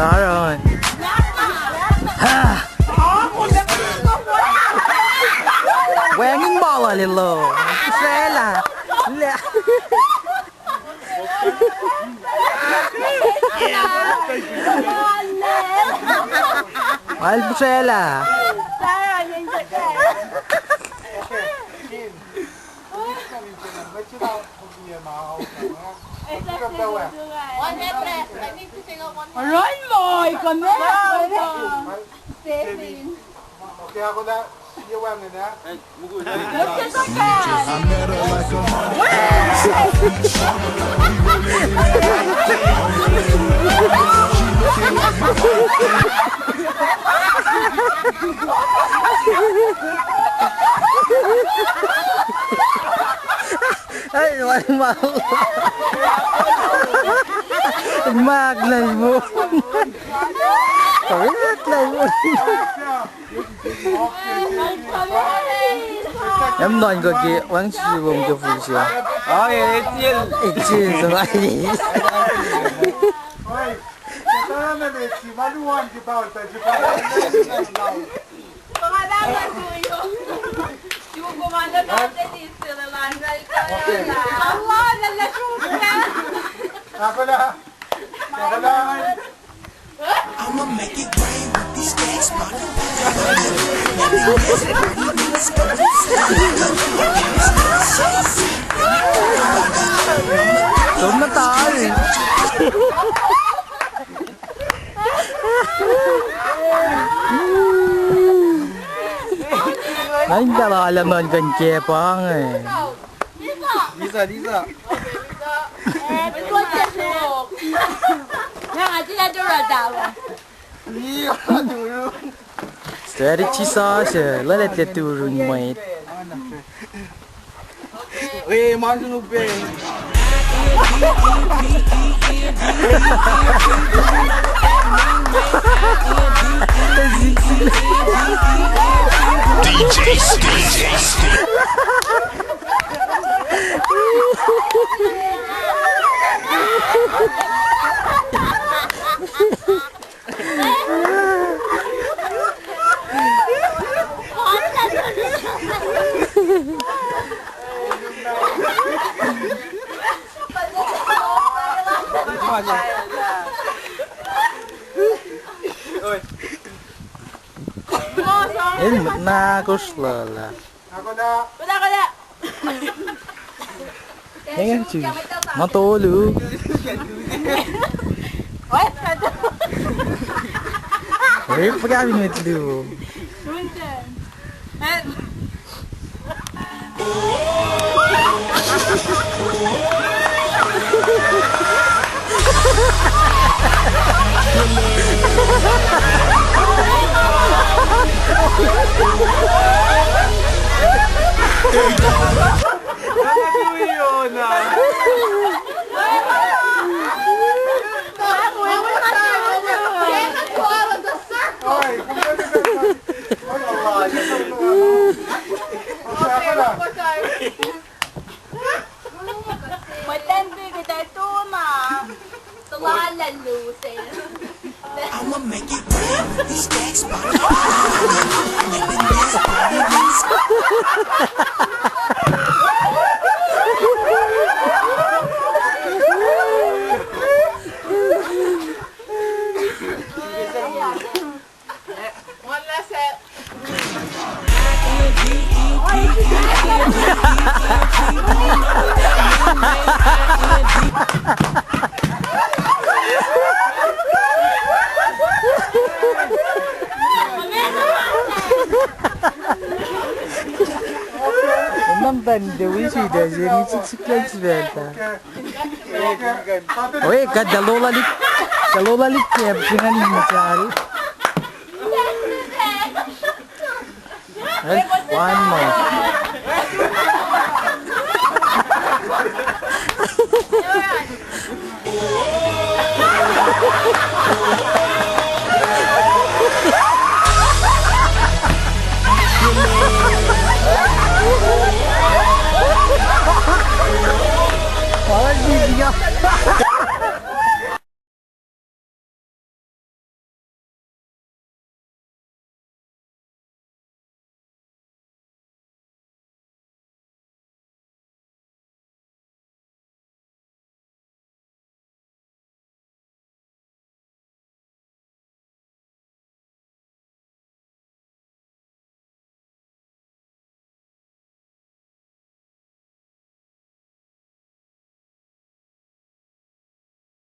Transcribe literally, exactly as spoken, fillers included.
Aron. Ha! Wacngihn ma lal elos. Srwaclah. Al srwaclah. Aron, ma, ikac ma. Okay, ako na, siye wacngihn, ha? Ai, wal ma. Mak na mo. Mak na mo. Em nuhnkuh ke wacngihn sum ke fus ah. Ai, etil. Etil, so ai. I'ma make it rain with these stacks, motherfucker. Tom na tahl. Lain tahl alu nuhnkuh ke pa inge. Lisa, Lisa. Strategy sasuc, lwelah tuh turun mwet. Oi, ma sun upac. D J Steve. El na koslola. Engan su. Ma tolu. Oi, pagavin met luo. I'ma make it rain with these stacks, motherfucker. Enam tan de wi si de se ni sik sik len svelta. Oi, ka dalola lik, dalola lik kep singan ni masal. One more.